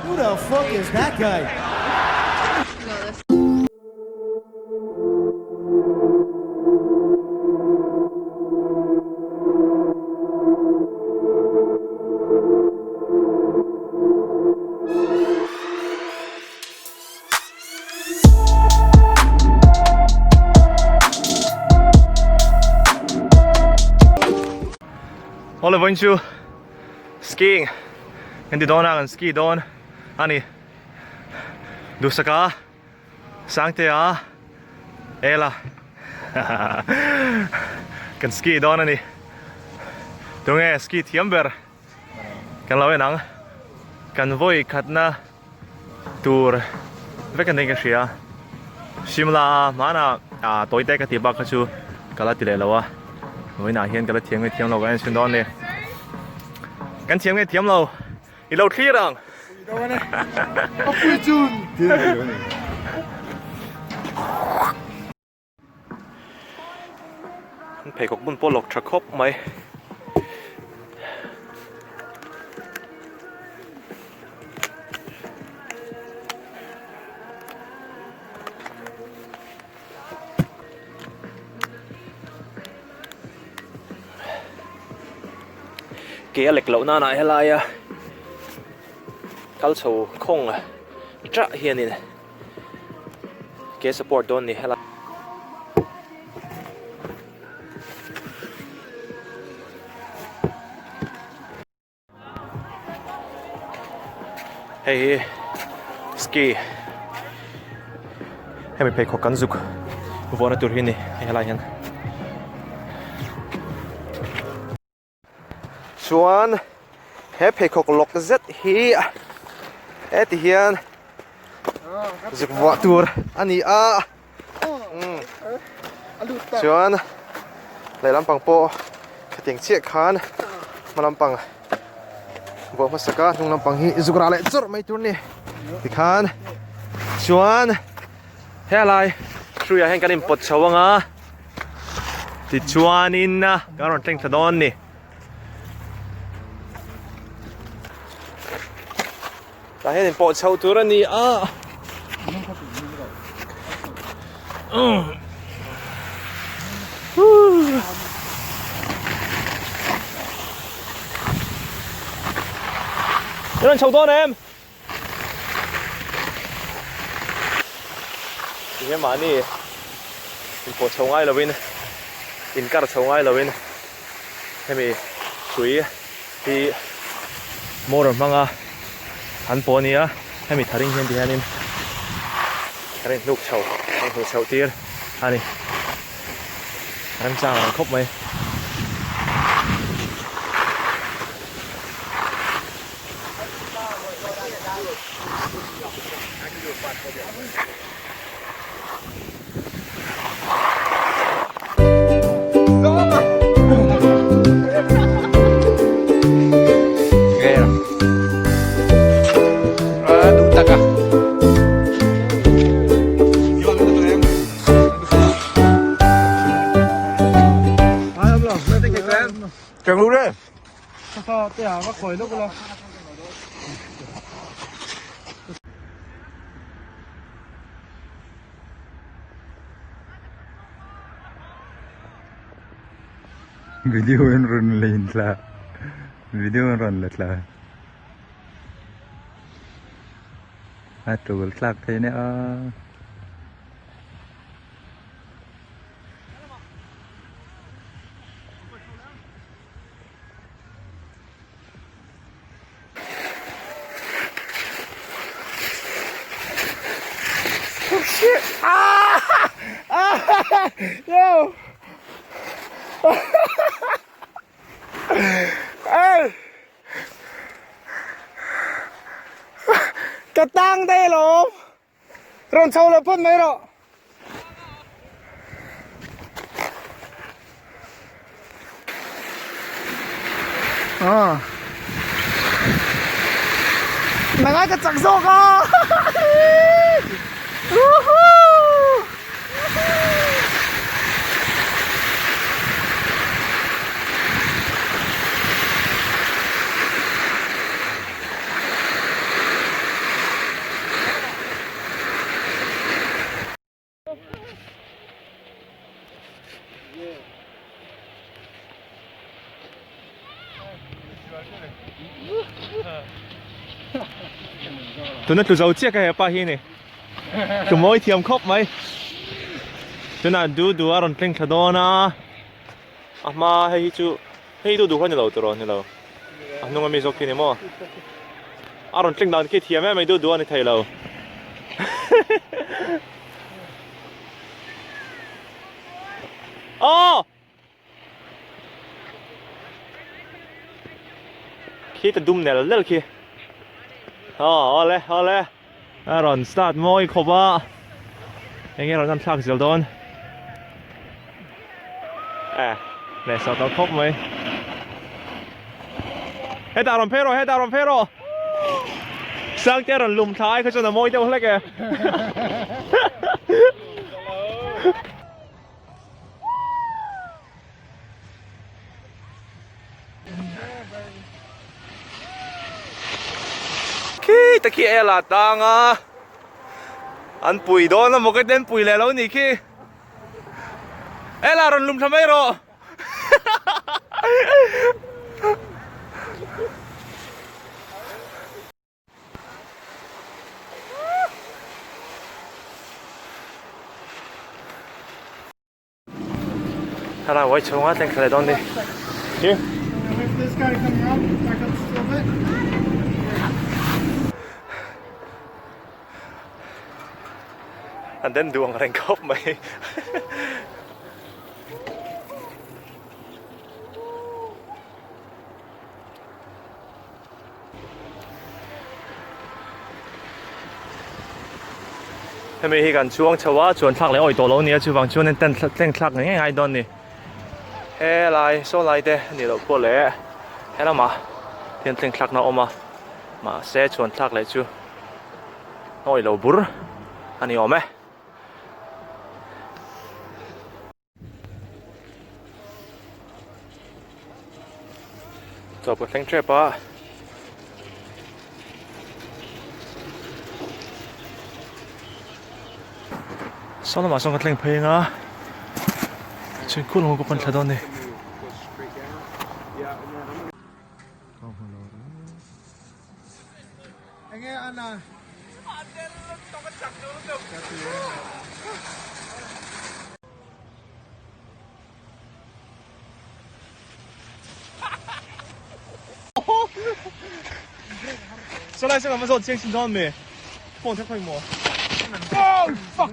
Who the fuck is that guy? Awle vawiin chu skiing kan ti dawn a kan ski dawn a ni Duhsaka Sangtea Ela kan ski dawn a ni tunge ski thiam ber kan lo en ang kan vawi khatna tur vek an nei ka hria Shimla a hmana ah tawi te ka tih bak kha chu ka la ti leh lo a vawiinah hian ka la thiam nge thiam lo ka en chhun dawn a ni kan thiam nge thiam lo i lo thlir ang. An pheikhawk hmun pawh lawk tha khawp mai. Ke a lek loh nanah helaia kal chho khawng ṭah hianin Ke support dawn ni helai. Hei hi ski hemi pheikhawk kan zuk vuahna tur hi a ni hei helai hian. Chuan he pheikhawk lawk zet hi heti hian zuk vuah tur a ni a chuan lehlam pang pawh khatiang chiah khan hma lampang vuah hmasak a hnung lampang hi zuk rah leh chawrh mai tur a ni tikhan chuan helai hruiah hian kan inpawt chho ang a. Tichuanin kan rawn thleng thla dawn ni. Tah hian inpawh chhoh tur a ni a. I rawn chho dawn em? Tinge mahni inpawh chho ngai lovin inkar chho ngai lovin hemi hrui hi motor hmanga an pawh a nia hemi tharing hian tihianin kan inhnuk chho kan inhnuh chhoh tir a ni remchang ang khawp mai. Video in rawn la in thla video in rawn la thla a tul thlak thei nia. Oh shit! Ah! Ah! Yo! Hey! Ka tang daih alawm! Rawn chho lo phawt mai rawh. Ah. Nangai ka chak zawk a. Woohoo! Tuna tlu zo chiah ka hepa hi ni. Tlu mawi thiam khawp mai. Tunah du du a rawn thleng thla dawn a. A hma hei hi chu hei du du kha ni lo tawh ni lo. A hnung ami zawk khi ni maw. A rawn thleng dan khi thiam em mai du du a ni thei lo. Aw! Khi ta dum nel nel khi. Aw awle awle. A rawn start mawi khawp a. Enge rawn an thlak zel dawn. Eh, leh sawh tawh khawp mai. Hetah rawn phei rawh, hetah rawn phei rawh. Sangte rawn lum thla ai kha chuan a mawi deuh hlek e. Khi ta khi ela tang a an pui dawn a maw ka ten pui leh lo ni khi ela rawn lum thla mai rawh Helai uai chhunga thleng thla leh dawn ni. Here. An den duh ang reng khawp mai. Hemi hi kan chuang chho a, chuan thlak leh awih tawh lo nia chuvang chuan in tent thlak ngei ngei ngai dawn ni. Helai saw lai te a nih loh pawh leh he lamah hian thleng thlakna a awm a, mahse chuan thlak leh chu a awih lo bur a ni awm e. Chaw ka thleng tep a. Saw lamah sawn ka thleng phei anga chuan khuh lamah ka pan thla dawn a ni. Enge ana. Saw lai saw lam a zawt chiang chin dawn mi phone kha khawi maw. Oh fuck.